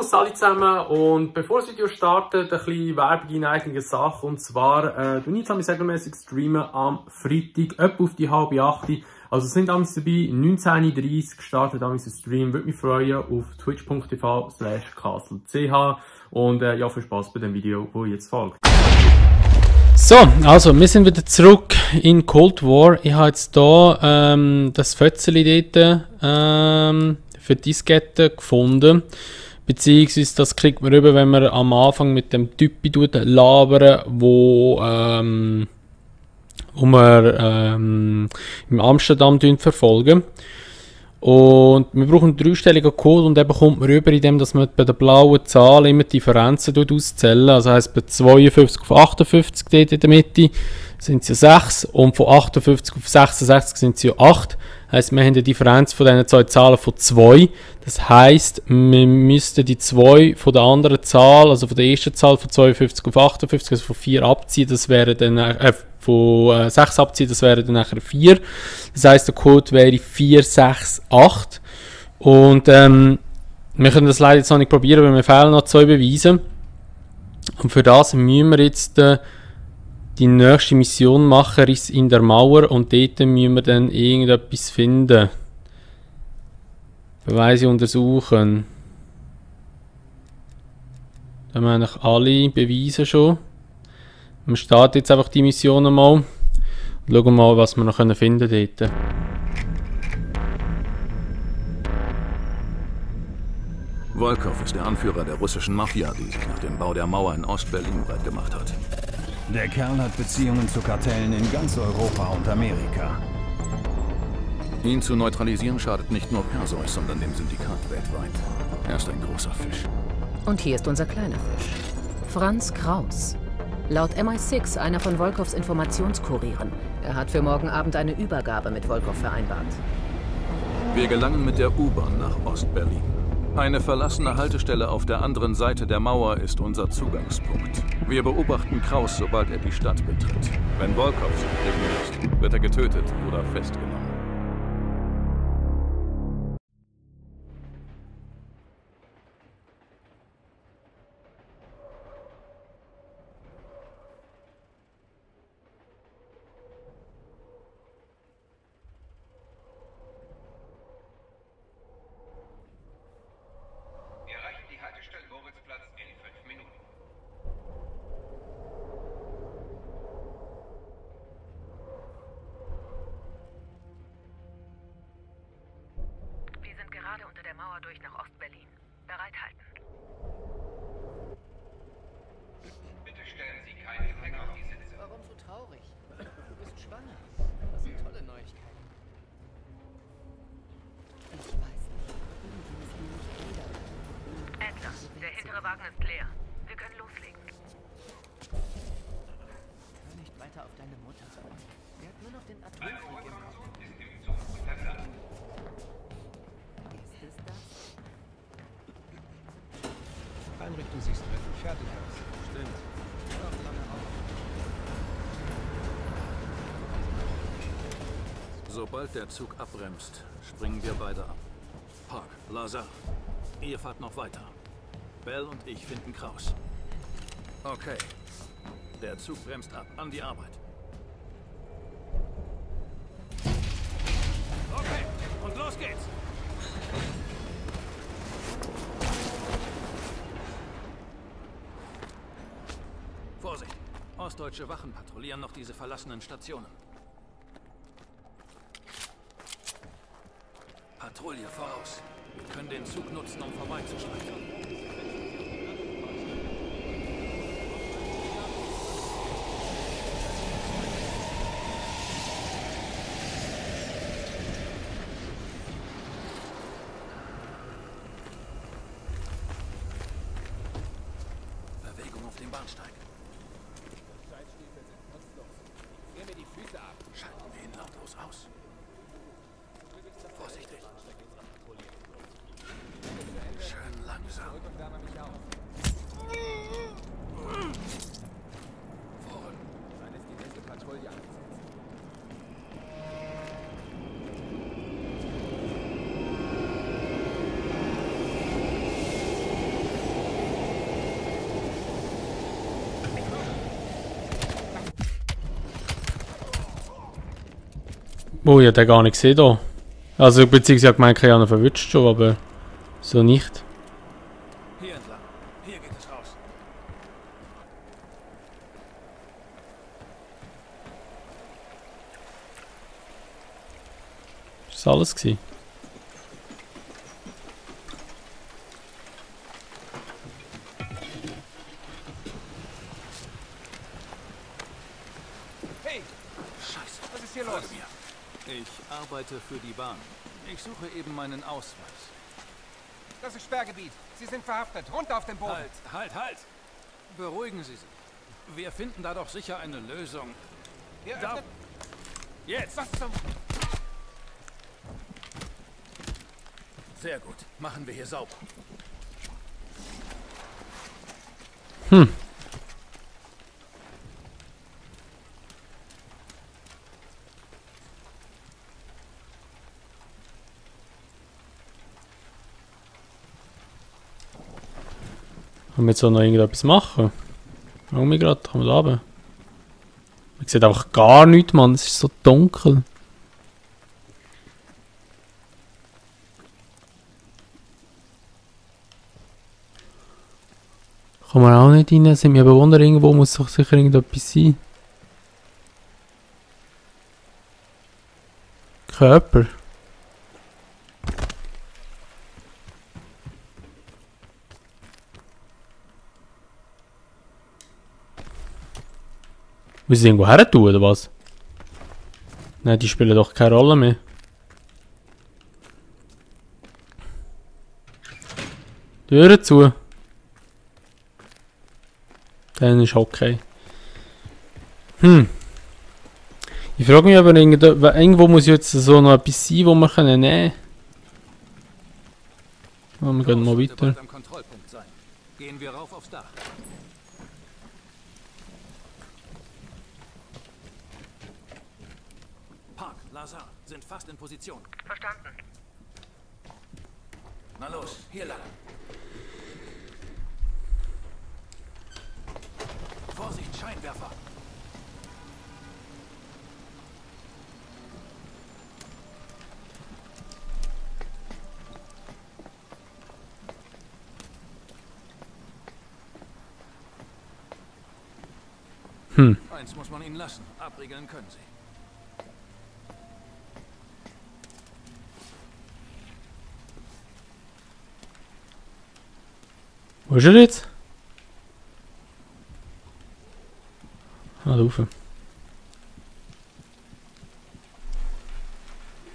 Servus alle zusammen und bevor das Video startet, ein bisschen Werbung in eigener Sache. Und zwar, du nicht regelmäßig streamen am Freitag, etwa auf die 7:30. Also sind damals dabei, 19:30 startet damals ein Stream. Würde mich freuen auf twitch.tv/castle.ch und ja, viel Spaß bei dem Video, das jetzt folgt. So, also wir sind wieder zurück in Cold War. Ich habe jetzt hier das Fötzeli dort für Diskette gefunden. Beziehungsweise das kriegt man rüber, wenn man am Anfang mit dem Typi labern, wo wir im Amsterdam verfolgen. Und wir brauchen einen dreistelligen Code und den bekommt man rüber, indem dass man bei der blauen Zahl immer die Differenzen auszählen. Also heisst bei 52 auf 58 dort in der Mitte sind es ja 6 und von 58 auf 66 sind es ja 8. Heisst, wir haben eine Differenz von diesen zwei Zahlen von 2. Das heisst, wir müssten die 2 von der anderen Zahl, also von der ersten Zahl von 52 auf 58, also von 4 abziehen, das wäre dann von 6 abziehen, das wäre dann nachher 4. Das heisst, der Code wäre 468. Und wir können das leider jetzt noch nicht probieren, weil wir fehlen noch 2 Beweise. Und für das müssen wir jetzt die nächste Mission machen, ist in der Mauer, und dort müssen wir dann irgendetwas finden. Beweise untersuchen. Da haben wir eigentlich alle Beweise schon. Wir starten jetzt einfach die Mission mal und schauen mal, was wir noch finden können dort. Volkov ist der Anführer der russischen Mafia, die sich nach dem Bau der Mauer in Ostberlin breit gemacht hat. Der Kerl hat Beziehungen zu Kartellen in ganz Europa und Amerika. Ihn zu neutralisieren schadet nicht nur Perseus, sondern dem Syndikat weltweit. Er ist ein großer Fisch. Und hier ist unser kleiner Fisch. Franz Kraus. Laut MI6 einer von Volkovs Informationskurieren. Er hat für morgen Abend eine Übergabe mit Volkov vereinbart. Wir gelangen mit der U-Bahn nach Ostberlin. Eine verlassene Haltestelle auf der anderen Seite der Mauer ist unser Zugangspunkt. Wir beobachten Kraus, sobald er die Stadt betritt. Wenn Volkov sich blicken lässt, wird er getötet oder festgenommen. Gerade unter der Mauer durch nach Ostberlin. Bereithalten. Bitte stellen Sie keinen Gepäck auf die Sitze. Warum so traurig? Du bist schwanger. Das sind tolle Neuigkeiten. Ich weiß nicht. Irgendwie ist mir nicht wieder. Adler, der hintere Wagen ist leer. Wir können loslegen. Hör nicht weiter auf deine Mutter. Sie hat nur noch den Eine Atomkrieg im Kopf. Information ist im Zug untersagt. Ist es das? Einrichtung siehst relativ fertig aus. Stimmt. Noch lange auf. Sobald der Zug abbremst, springen wir beide ab. Park, Lazar, ihr fahrt noch weiter. Bell und ich finden Kraus. Okay. Der Zug bremst ab. An die Arbeit. Okay, und los geht's! Vorsicht! Ostdeutsche Wachen patrouillieren noch diese verlassenen Stationen. Patrouille voraus. Wir können den Zug nutzen, um vorbeizuschleichen. Bewegung auf dem Bahnsteig. Schalten wir ihn lautlos aus. Vorsichtig. Schön langsam. Oh, ich hab den gar nicht gesehen da. Also, beziehungsweise ich hab gemeint, ich habe ihn verwünscht schon, aber so nicht. Hier entlang. Hier geht es raus. Ist das alles gewesen? Hey! Scheiße, was ist hier los? Ich arbeite für die Bahn. Ich suche eben meinen Ausweis. Das ist Sperrgebiet. Sie sind verhaftet. Runter auf den Boden. Halt! Beruhigen Sie sich. Wir finden da doch sicher eine Lösung. Wir Da- öffnen... Jetzt! Was zum... Sehr gut. Machen wir hier sauber. Können wir jetzt auch noch irgendetwas machen? Warum wir gerade? Kommen wir da runter? Man sieht einfach gar nichts, Mann. Es ist so dunkel. Kann man auch nicht rein. Sind wir Bewohner irgendwo? Muss doch sicher irgendetwas sein. Körper. Muss ich irgendwo her tun, oder was? Nein, die spielen doch keine Rolle mehr. Türen zu. Dann ist okay. Ich frage mich aber, irgendwo muss jetzt so noch etwas sein, wo wir können nehmen können. Wir gehen mal Sollte weiter. bald am Kontrollpunkt sein. Gehen wir rauf aufs Dach. Park, Lazar, sind fast in Position. Verstanden. Na los, hier lang. Vorsicht, Scheinwerfer. Eins muss man ihnen lassen. Abriegeln können sie. Wo ist er jetzt? Ah, da rauf.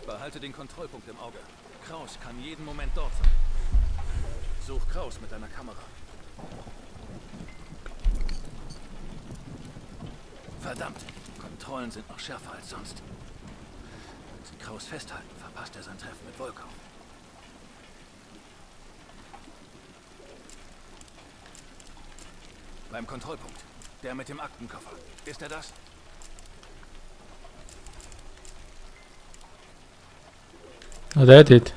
Behalte den Kontrollpunkt im Auge. Kraus kann jeden Moment dort sein. Such Kraus mit deiner Kamera. Verdammt, Kontrollen sind noch schärfer als sonst. Wenn sie Kraus festhalten, verpasst er sein Treffen mit Volkov. Beim Kontrollpunkt. Der mit dem Aktenkoffer. Ist er das? Ah, der dort.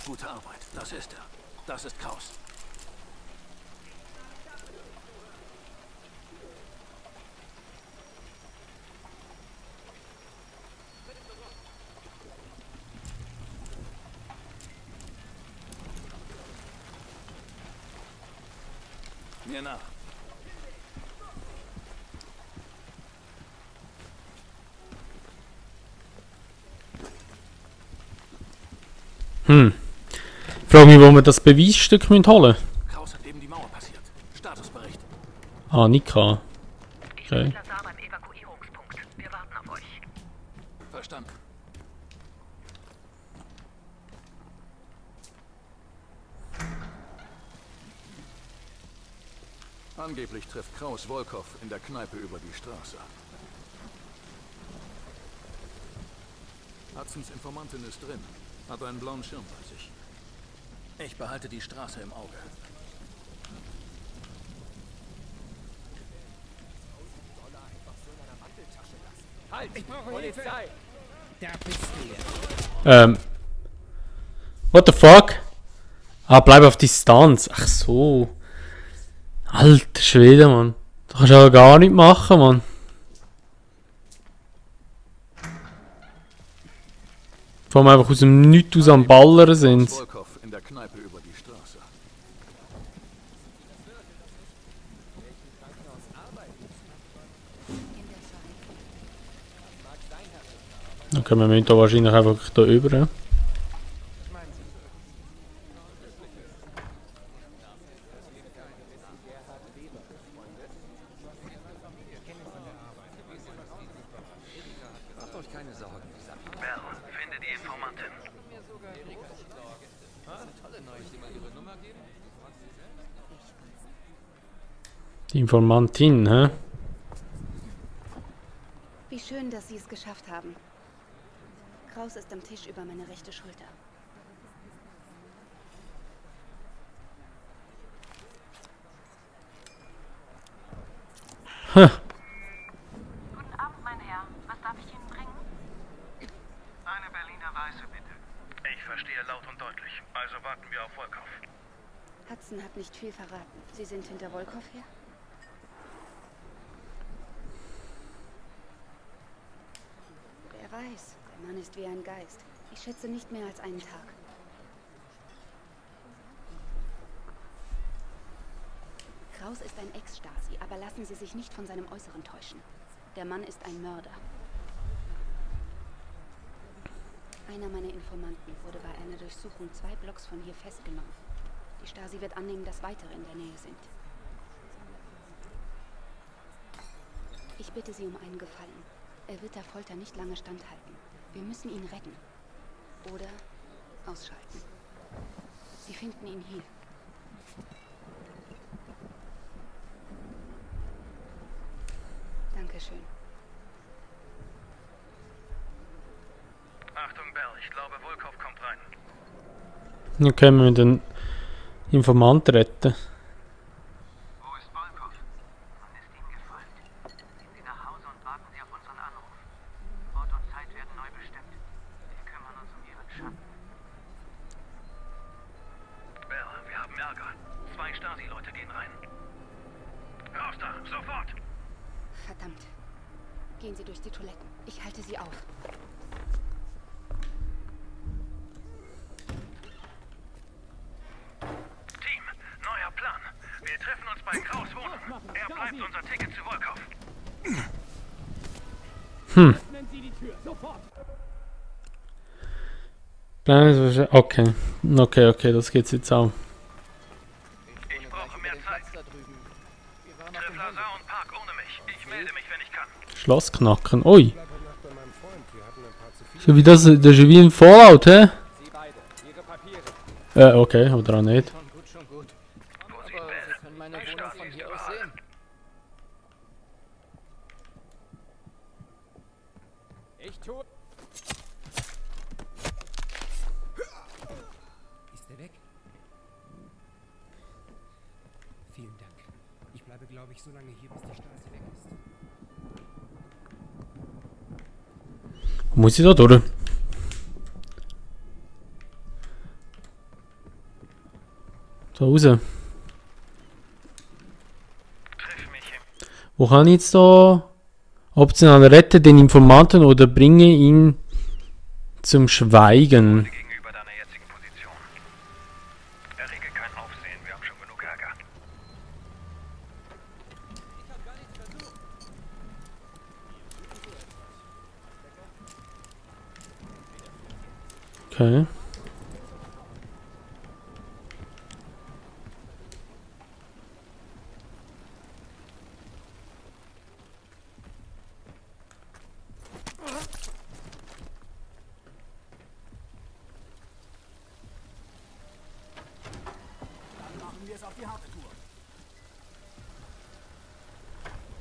Gute Arbeit. Das ist er. Das ist Kraus. Mir nach. Frage mich, wo wir das Beweisstück holen müssen. Kraus hat eben die Mauer passiert. Statusbericht. Ah, Nika. Okay. Lazar beim Evakuierungspunkt. Wir warten auf euch. Verstanden. Angeblich trifft Kraus Volkov in der Kneipe über die Straße. Hudsons Informantin ist drin. Hat einen blauen Schirm bei sich. Ich behalte die Straße im Auge. Halt! Ich brauche Polizei! Da bist du. What the fuck? Ah, bleib auf Distanz. Ach so. Alter Schwede, Mann. Da kannst du aber gar nicht machen, Mann. Vor allem einfach aus dem Nichts aus am Ballern sind. Volkov in der Kneipe über die Straße. Okay, wir müssen da wahrscheinlich einfach da über. Macht euch keine Sorgen. Bell, finde die Informantin. Die Informantin, hä? Wie schön, dass Sie es geschafft haben. Kraus ist am Tisch über meine rechte Schulter. Guten Abend, mein Herr. Was darf ich Ihnen bringen? Eine Berliner Weiße, bitte. Ich verstehe laut und deutlich. Also warten wir auf Volkov. Hudson hat nicht viel verraten. Sie sind hinter Volkov her? Wer weiß, der Mann ist wie ein Geist. Ich schätze nicht mehr als einen Tag. Kraus ist ein Ex-Stasi, aber lassen Sie sich nicht von seinem Äußeren täuschen. Der Mann ist ein Mörder. Einer meiner Informanten wurde bei einer Durchsuchung 2 Blocks von hier festgenommen. Die Stasi wird annehmen, dass weitere in der Nähe sind. Ich bitte Sie um einen Gefallen. Er wird der Folter nicht lange standhalten. Wir müssen ihn retten. Oder ausschalten. Sie finden ihn hier. Dankeschön. Achtung, Bell, ich glaube, Volkov kommt rein. Okay, wir müssen den Informant retten. Wo ist Volkov? Man ist ihm gefolgt. Gehen Sie nach Hause und warten Sie auf unseren Anruf. Ort und Zeit werden neu bestimmt. Wir kümmern uns um Ihren Schatten. Bell, wir haben Ärger. 2 Stasi-Leute gehen rein. Raus da, sofort! Verdammt. Gehen Sie durch die Toiletten. Ich halte Sie auf. Team, neuer Plan. Wir treffen uns bei Kraus Wohnung. Er bleibt unser Ticket zu Volkov. Okay. Okay, das geht's jetzt auch. Ich brauche mehr Zeit. Triff Lazar und Park ohne mich. Ich melde mich, wenn ich kann. Schloss knacken. Ui. So wie das ist wie ein Fallout, hä? Okay, oder auch nicht. Schon gut. Wo sieht Aber Bell? Sie können meine Wohnung von hier aus sehen. Ich tue... Ist er weg? Vielen Dank. Ich bleibe, glaube ich, so lange hier, bis die Straße weg ist. Muss ich da durch? Da raus. Triff mich. Wo kann ich jetzt da optional retten den Informanten oder bringe ihn zum Schweigen? Gegenüber deiner jetzigen Position. Errege kein Aufsehen, wir haben schon genug Ärger. Okay.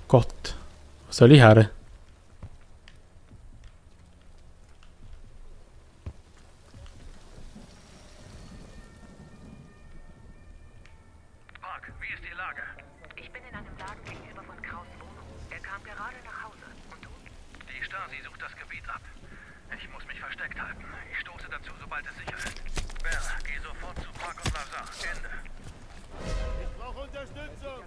Gott. Wo soll ich her? Park, wie ist die Lage? Ich bin in einem Laden gegenüber von Kraus Wohnung. Er kam gerade nach Hause. Und du? Die Stasi sucht das Gebiet ab. Ich muss mich versteckt halten. Ich stoße dazu, sobald es sicher ist. Bell, geh sofort zu Park und Lazar. Ende. Ich brauche Unterstützung!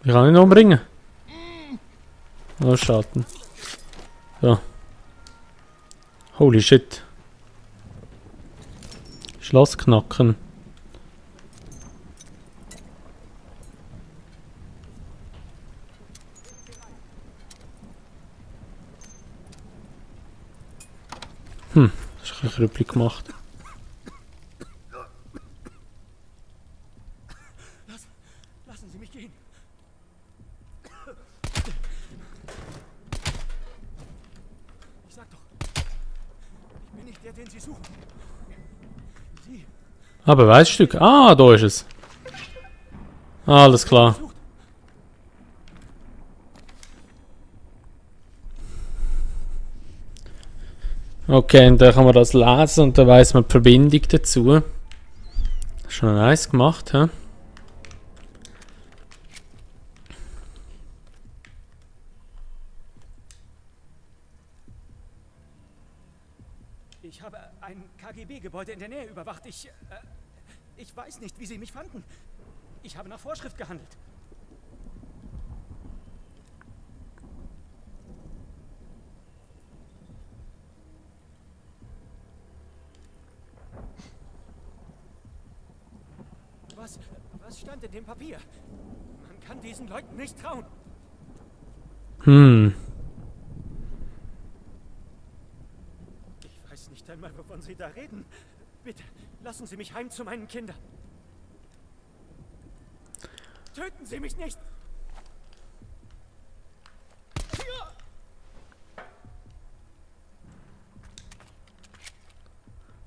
Ich kann ihn umbringen. Oh, Schatten. So. Holy shit. Schloss knacken. Das ist ein bisschen krüppelig gemacht. Lassen Sie mich gehen. Ich sag doch, ich bin nicht der, den Sie suchen. Sie. Ah, Beweisstück. Ah, da ist es. Alles klar. Okay, und dann kann man das lesen und dann weiss man die Verbindung dazu. Schon nice gemacht, hä? Ich habe ein KGB-Gebäude in der Nähe überwacht. Ich weiß nicht, wie Sie mich fanden. Ich habe nach Vorschrift gehandelt. Was stand in dem Papier? Man kann diesen Leuten nicht trauen. Ich weiß nicht einmal, wovon Sie da reden. Bitte, lassen Sie mich heim zu meinen Kindern. Töten Sie mich nicht!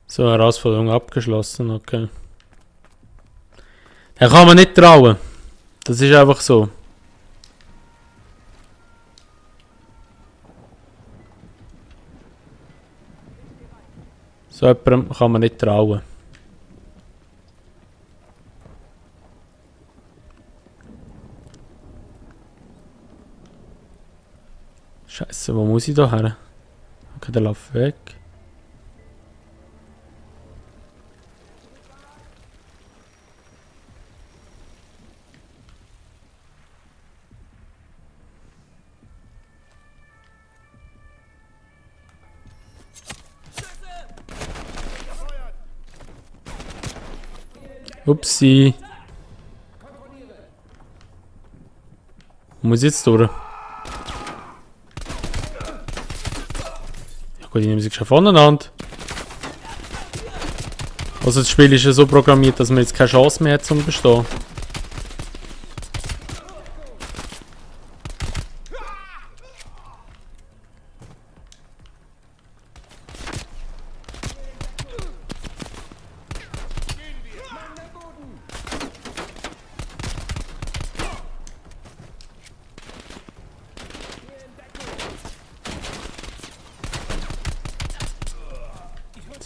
So, Herausforderung abgeschlossen, okay. Da kann man nicht trauen. Das ist einfach so. So jemandem kann man nicht trauen. Scheiße, wo muss ich da her? Okay, der läuft weg. Upsi. Wo muss ich jetzt durch? Ja gut, ich nehme sie schon voneinander. Also das Spiel ist ja so programmiert, dass man jetzt keine Chance mehr hat zum Bestehen.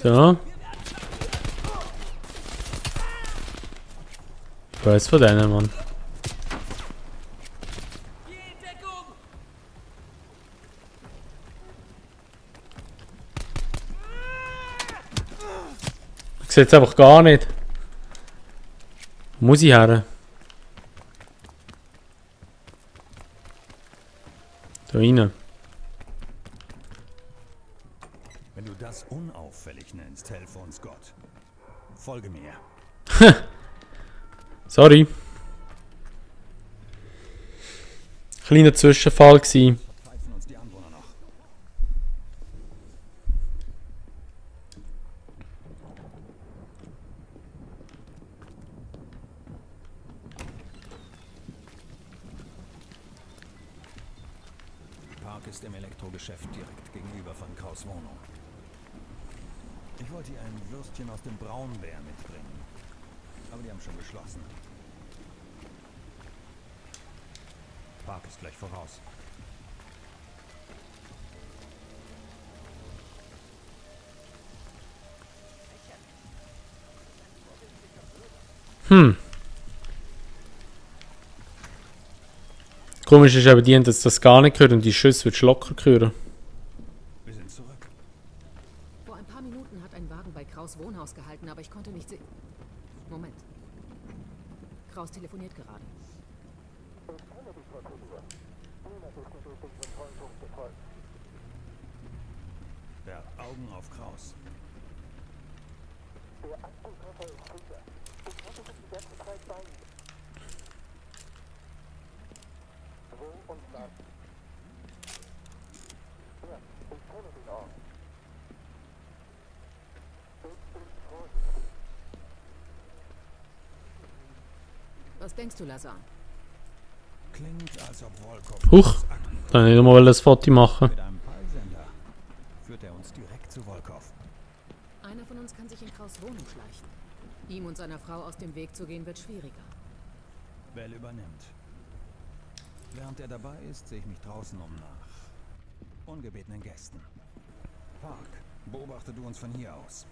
So. Ich weiß von denen, Mann. Ich sehe es einfach gar nicht. Wo muss ich her? Da rein. Wenn du das unauffällig nennst, helfe uns Gott. Folge mir. Sorry. Kleiner Zwischenfall gsi. Pfeifen uns die Anwohner noch. Park ist im Elektrogeschäft direkt gegenüber von Kraus' Wohnung. Ich wollte ihr ein Würstchen aus dem Braunbär mitbringen. Aber die haben schon geschlossen. Park ist gleich voraus. Komisch ist aber die, dass das gar nicht gehört und die Schüsse wird locker hören. Wir sind zurück. Vor ein paar Minuten hat ein Wagen bei Kraus' Wohnhaus gehalten, aber ich konnte nicht sehen. Moment. Kraus telefoniert gerade. Der Augen auf Kraus. Was denkst du, Lazar? Klingt, als ob Volkov Huch, dann nicht mal das Foto machen. mit einem Peilsender führt er uns direkt zu Volkov. Einer von uns kann sich in Kraus' Wohnung schleichen. Ihm und seiner Frau aus dem Weg zu gehen, wird schwieriger. Bell übernimmt. Während er dabei ist, sehe ich mich draußen um nach ungebetenen Gästen. Park, beobachte du uns von hier aus.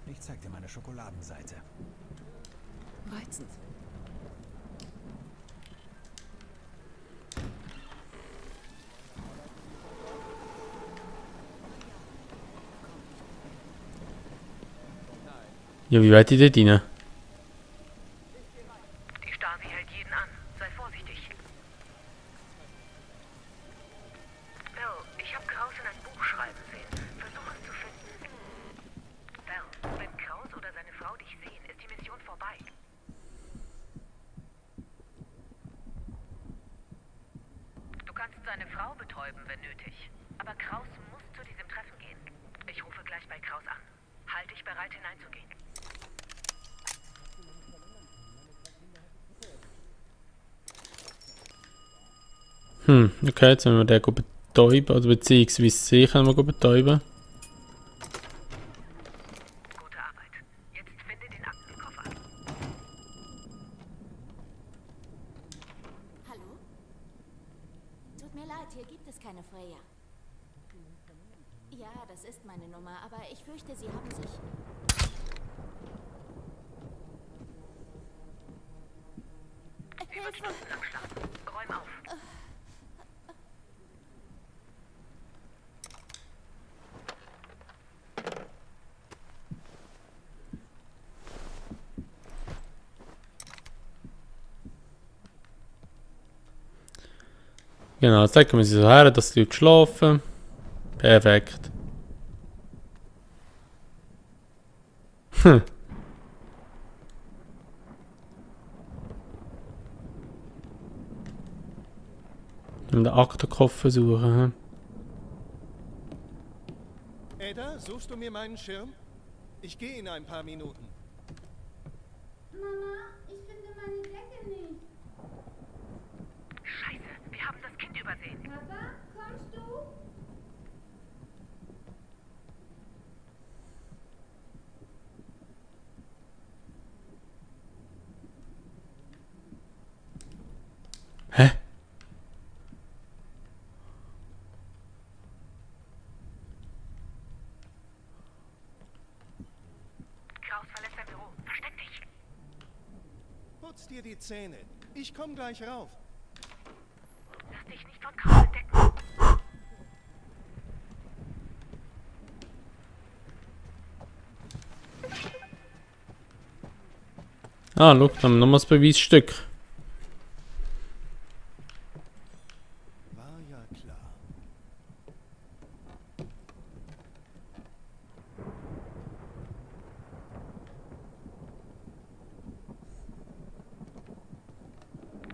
Ich zeig dir meine Schokoladenseite. Reizend. Ja, wie weit ich dort rein? Die Stasi hält jeden an. Sei vorsichtig. Bell, ich habe Kraus in ein Buch schreiben sehen. Versuch es zu finden. Bell, wenn Kraus oder seine Frau dich sehen, ist die Mission vorbei. Du kannst seine Frau betäuben, wenn nötig. Aber Kraus muss zu diesem Treffen gehen. Ich rufe gleich bei Kraus an. Halt dich bereit, hineinzugehen. Okay, jetzt müssen wir den betäuben, oder beziehungsweise sie können wir betäuben. Gute Arbeit. Jetzt finde den Aktenkoffer. Hallo? Tut mir leid, hier gibt es keine Freya. Ja, das ist meine Nummer, aber ich fürchte, sie haben sich... Sie wird stundenlang schlafen. Räum auf. Genau, jetzt legen wir sie so her, dass die Leute schlafen. Perfekt. Hm. Den Aktenkoffer suchen. Ada, suchst du mir meinen Schirm? Ich gehe in ein paar Minuten. Mama, ich finde meine Decke nicht. Scheiße, wir haben das Kind übersehen. Papa, kommst du? Hä? Kraus verlässt sein Büro. Versteck dich. Putz dir die Zähne. Ich komm gleich rauf. Lass dich nicht von Kraus entdecken. Ah, schau, da haben wir nochmal das Beweisstück. War ja klar.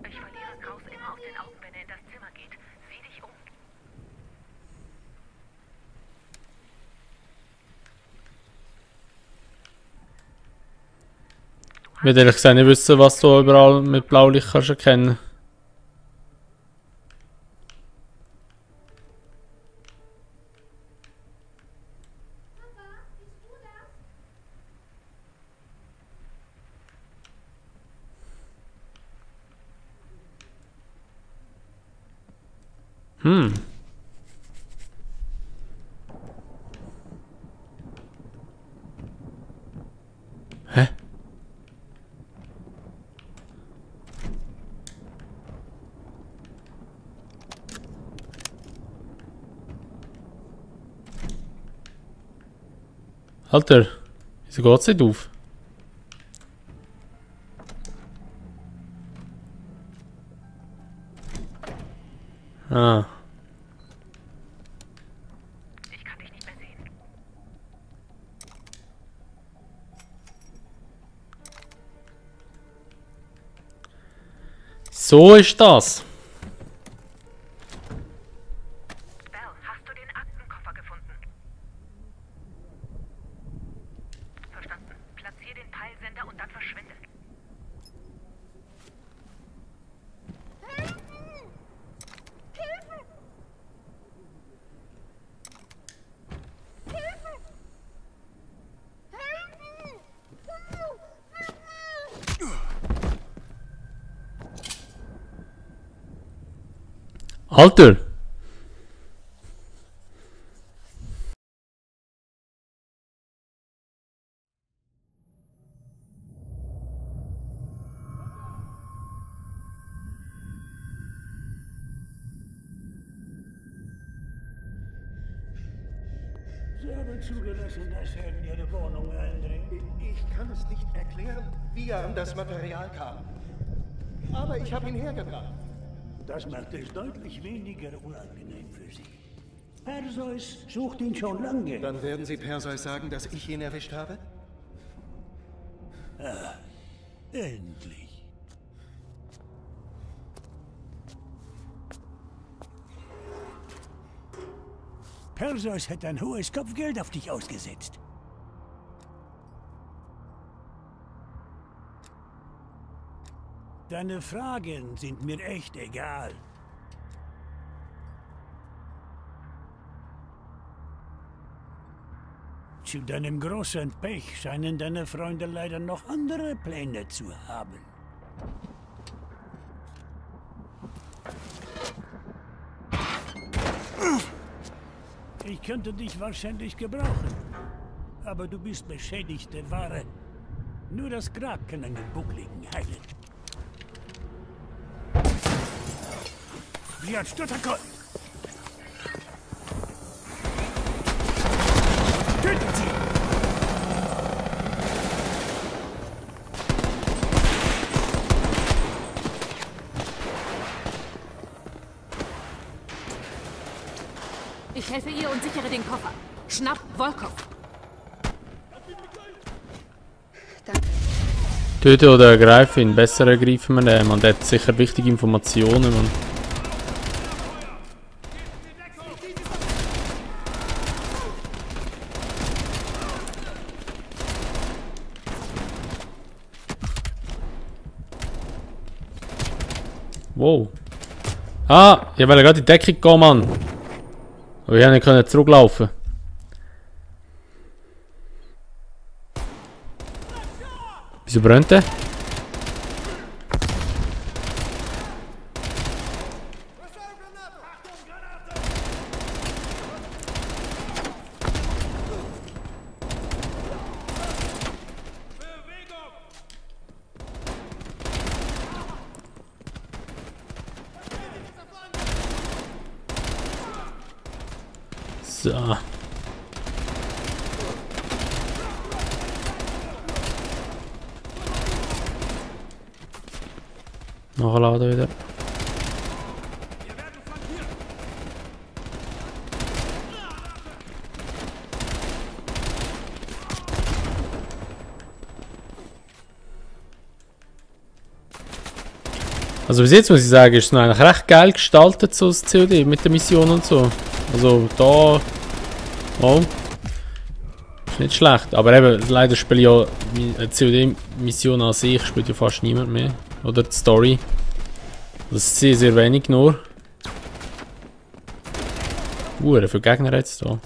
Ich verliere Kraus immer aus den Augen, wenn er in das Zimmer geht. Sieh dich um. Ich würde ehrlich gesagt nicht wissen, was du überall mit Blaulicht kannst erkennen. Hm. Hä? Alter, wieso geht's nicht auf? Ah. Ich kann dich nicht mehr sehen. So ist das. Bell, hast du den Aktenkoffer gefunden? Verstanden. Platzier den Peilsender und dann verschwinde. Alter! Sie haben zugelassen, dass er in Ihre Wohnung eindringt. Ich kann es nicht erklären, wie er an das Material kam. Aber ich habe ihn hergebracht. Das macht es deutlich weniger unangenehm für Sie. Perseus sucht ihn schon lange. Dann werden Sie Perseus sagen, dass ich ihn erwischt habe? Ah, endlich. Perseus hat ein hohes Kopfgeld auf dich ausgesetzt. Deine Fragen sind mir echt egal. Zu deinem großen Pech scheinen deine Freunde leider noch andere Pläne zu haben. Ich könnte dich wahrscheinlich gebrauchen, aber du bist beschädigte Ware. Nur das Grab kann einen Buckligen heilen. Sie hat Stutterkopf! Tötet sie! Ich helfe ihr und sichere den Koffer. Schnapp Volkov. Danke. Töte oder ergreife ihn. Besser ergreifen wir den. Man hat sicher wichtige Informationen. Man. Wow. Ah, ich wollte gerade in die Deckung gehen, Mann. Aber ich konnte nicht zurücklaufen. Wieso brennt der? So. Nachladen wieder. Also bis jetzt muss ich sagen, ist es noch eigentlich recht geil gestaltet, so das COD mit der Mission und so. Also da... Oh. Ist nicht schlecht. Aber eben, leider spiele ich ja eine COD-Mission an sich, spielt ja fast niemand mehr. Oder die Story. Das ist sehr, sehr wenig nur. Wie viele Gegner jetzt da?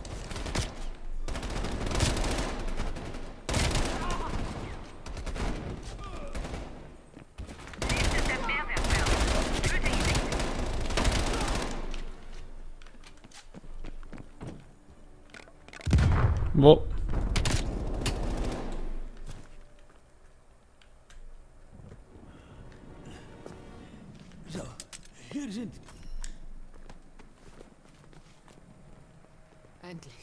Wo? So, hier sind... Endlich.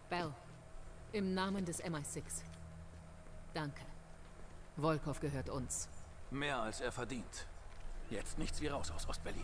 Bell, im Namen des MI6. Danke. Volkov gehört uns. Mehr als er verdient. Jetzt nichts wie raus aus Ostberlin.